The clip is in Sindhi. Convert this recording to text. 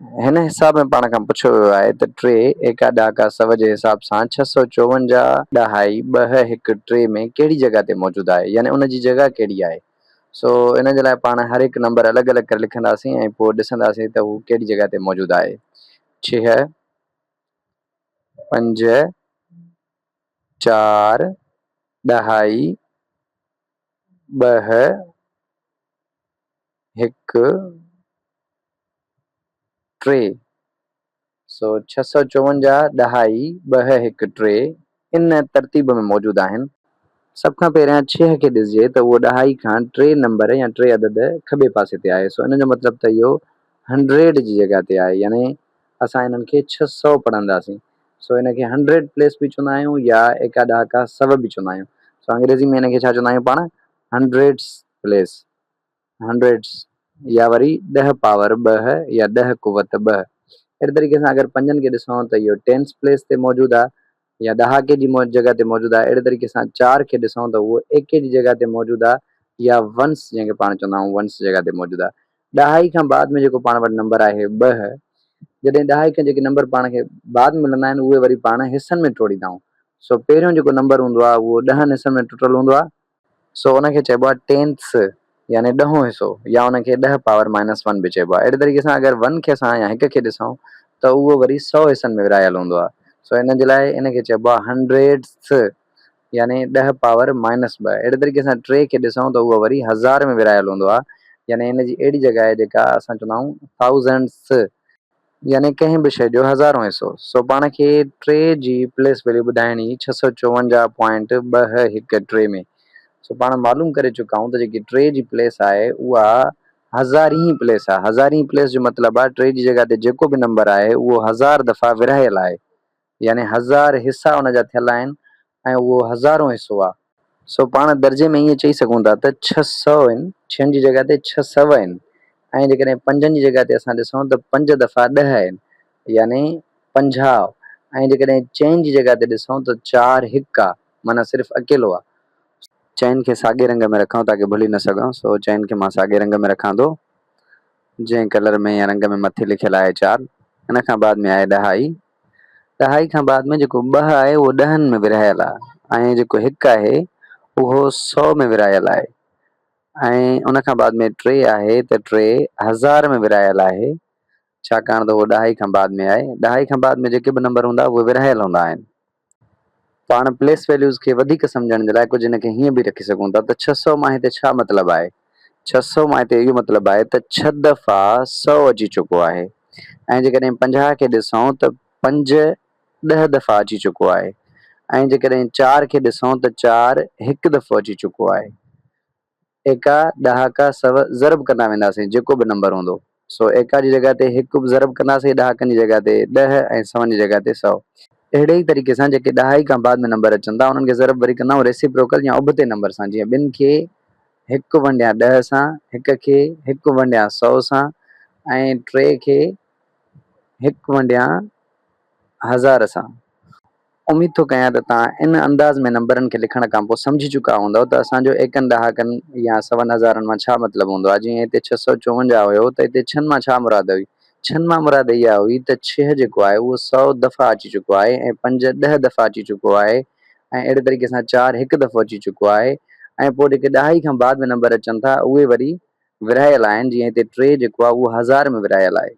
هن حساب ۾ پاڻ کان پڇيو ويو آهي ته ٽي ايڪا ڏهاڪا سو جي حساب سان 654 ڏهائي ٻه هڪ ٽي ۾ ڪهڙي جڳهه تي موجود آهي يعني ان جي جڳهه ڪهڙي آهي. سو ان جي لاء پاڻ هر هڪ نمبر الڳ الڳ ڪري لکنداسين ۽ پوء ڏسنداسين ته هو ڪهڙي جڳهه تي موجود آهي. ڇهه، پنج، چار، ڏهائي، ٻه، هڪ، ٽي. سو 654 ڏهائي ٻه هڪ ٽي ان ترتيب ۾ موجود آهن. سڀ کان پهريان ڇهه کي ڏسجي ته اهو ڏهائي کان ٽي نمبر يا ٽي عدد کٻي پاسي تي آهي. سو ان جو مطلب ته اهو هنڊريڊ جي جڳهه تي آهي يعني اسان انهن کي 600 پڙهنداسين. سو ان کي هنڊريڊ پليس به چوندا آهيون يا ايڪا ڏهاڪا سو به چوندا آهيون. سو انگريزي ۾ ان کي ڇا چوندا آهيون پاڻ هنڊريڊس پليس. هنڊريڊس يا وري ڏهه پاور ٻه يا ڏهه قوت ٻه. اهڙي طريقي سان اگر پنجن کي ڏسون ته اهو ٽينس پليس تي موجود آهي يا ڏهاڪي جي جڳهه تي موجود آهي. اهڙي طريقي سان چار کي ڏسون ته اهو ايڪي جي جڳهه تي موجود آهي يا ونس جنهن کي پاڻ چوندا آهيون ونس جڳهه تي موجود آهي. ڏهائي کان بعد ۾ جيڪو پاڻ وٽ نمبر آهي ٻه، جڏهن ڏهائي کان جيڪي نمبر پاڻ کي بعد ۾ ملندا آهن اهي وري پاڻ حصن ۾ ٽوڙيندا آهيون. سو پهريون جيڪو نمبر هوندو آهي اهو ڏهن حصن ۾ ٽٽل هوندو آهي. سو ان کي چئبو آهي ٽينٿس يعني ڏهون حصو يا ان کي ڏهه پاور مائنس ون به چئبو آهي. اهڙي طريقي سان اگر ون کي اسان يا هڪ کي ڏسون ته اهو وري سئو حصن ۾ ورهايل هوندو آهي. سو ان جي لاء ان کي چئبو آهي هنڊريڊٿ يعني ڏهه پاور مائنس ٻه. اهڙي طريقي سان ٽي کي ڏسون ته اهو وري هزار ۾ ورهايل هوندو آهي يعني ان جي اهڙي جڳهه آهي جيڪا اسان چوندا آهيون ٿائوزنڊٿ يعني ڪنهن به شيء جو هزارون حصو. سو پاڻ کي ٽي جي پليس ويليو ٻڌائڻي 654 پوائنٽ ٻه هڪ ٽي ۾. سو پاڻ معلوم ڪري چڪا آهيون ته جيڪي ٽي جي پليس آهي اها هزارين پليس آهي. هزارين پليس جو مطلب آهي ٽي جي جڳهه تي جيڪو به نمبر آهي اهو هزار دفعا ورهايل آهي. يعني هزار حصا ان جا ٿيل آهن ۽ اهو هزارون حصو آهي. سو پاڻ درجي ۾ ائين چئي سگهون ٿا ته 600 آهن، ڇهن جي جڳهه تي 600 آهن ۽ جيڪڏهن پنجن جي جڳهه تي اسان ڏسون ته پنج دفعا ڏهه آهن يعني 50 ۽ جيڪڏهن چئن جي جڳهه تي ڏسون ته چار هڪ آهي معنيٰ صرف اڪيلو آهي. چئن کي ساڳئي رنگ ۾ رکون تاڪه ڀلي نه سگهون سو چئن کي مان ساڳئي رنگ ۾ رکان ٿو جنهن ڪلر ۾ يا رنگ ۾ مٿي لکيل آهي چار. ان کان بعد ۾ آهي ڏهائي. ڏهائي کان بعد ۾ جيڪو ٻه آهي اهو ڏهن ۾ ورهايل آهي ۽ جيڪو هڪ آهي اهو سو ۾ ورهايل آهي ۽ ان کان بعد ۾ ٽي آهي ته 3000 ۾ ورهايل آهي ڇاڪاڻ ته اهو ڏهائي کان بعد ۾ آهي. ڏهائي کان بعد ۾ جيڪي به نمبر هوندا اهي ورهايل هوندا آهن. پاڻ پليس ويليوز کي وڌيڪ سمجهڻ جي لاء ڪجهه ان کي هيئن به رکي سگهون ٿا ته 600 مان هتي ڇا مطلب آهي؟ 600 مان هتي اهو مطلب آهي ته ڇهه دفعا سئو اچي چڪو آهي ۽ جيڪڏهن 50 کي ڏسون ته پنج ڏهه دفعا اچي چڪو آهي ۽ جيڪڏهن چار کي ڏسون ته چار هڪ دفعو اچي چڪو آهي. ايڪا، ڏهاڪا، سو ضرب ڪندا وينداسين جيڪو به نمبر هوندو سو ايڪا جي جڳهه تي هڪ به ضرب ڪنداسين ڏهاڪن جي جڳهه تي ڏهه ۽ سون جي جڳهه تي سئو. اهڙي ئي طريقي سان جيڪي ڏهائي کان بعد ۾ نمبر اچن ٿا انهن کي ضرب وري ڪندا آهيون ريسيپروڪل يا ابتي نمبر سان جيئن ٻن کي هڪ ونڊيان ڏهه سان، هڪ کي هڪ ونڊيان سئو سان ۽ ٽي کي هڪ ونڊيان هزار سان. اميد ٿو ڪيان ته توهان ان انداز ۾ نمبرن کي لکڻ کان پوء سمجهي چڪا هوندؤ ته اسان جو ايڪن ڏهاڪن يا سون هزارن مان ڇا مطلب هوندو آهي. جيئن هتي 654 هيو ته هتي ڇهن مان ڇا مراد هئي؟ ڇهن مان مراد اها هئي ته ڇهه جيڪو آهي اهو سئو دفعا اچي چڪو آهي ۽ پنج ڏهه دفعا اچي چڪو آهي ۽ اهڙي طريقي سان چار هڪ دفعو اچي چڪو آهي ۽ پوء جيڪي ڏهائي کان بعد ۾ نمبر اچن ٿا اهي وري ورهايل آهن جيئن هتي ٽي جيڪو آهي اهو هزار ۾ ورهايل آهي.